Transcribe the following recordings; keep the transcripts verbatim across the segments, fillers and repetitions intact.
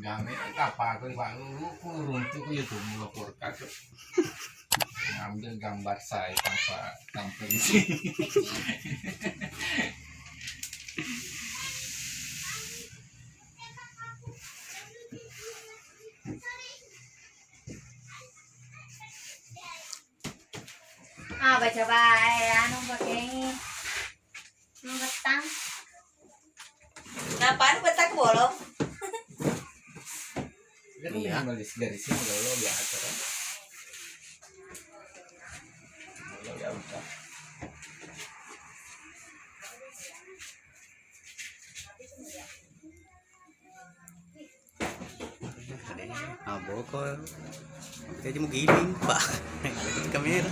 Kami apa aku, Pak, lu, lu, ku runtuh ku itu mula kulkas. Ngambil gambar saya tanpa, tanpa izin. Ah, baca bae, anu, pakengi. Betang. Napani betang bolong? Iya. Nulis garisnya dulu biasa kan. Dulu ya udah. Ah, boko. Kita aja mau giling, Pak. Kamera.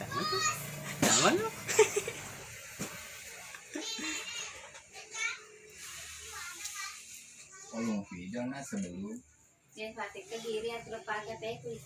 Taman tuh. Taman tuh. Tolong video, nah, sebelum. Ya, pakai ke diri atau pakai apa itu?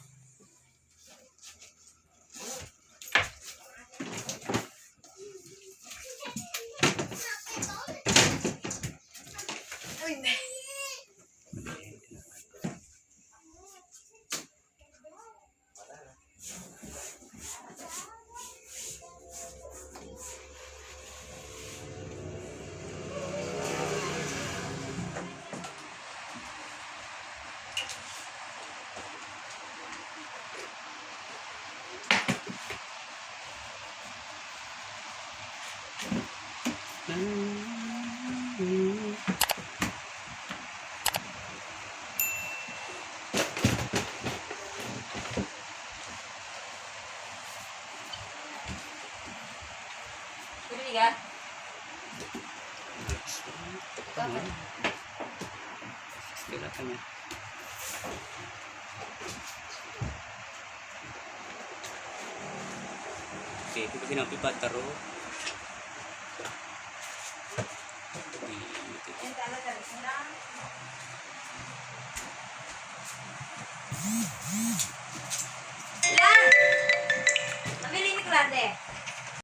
Udah tiga. Silakan ya. Oke, itu pasti nanti pataro.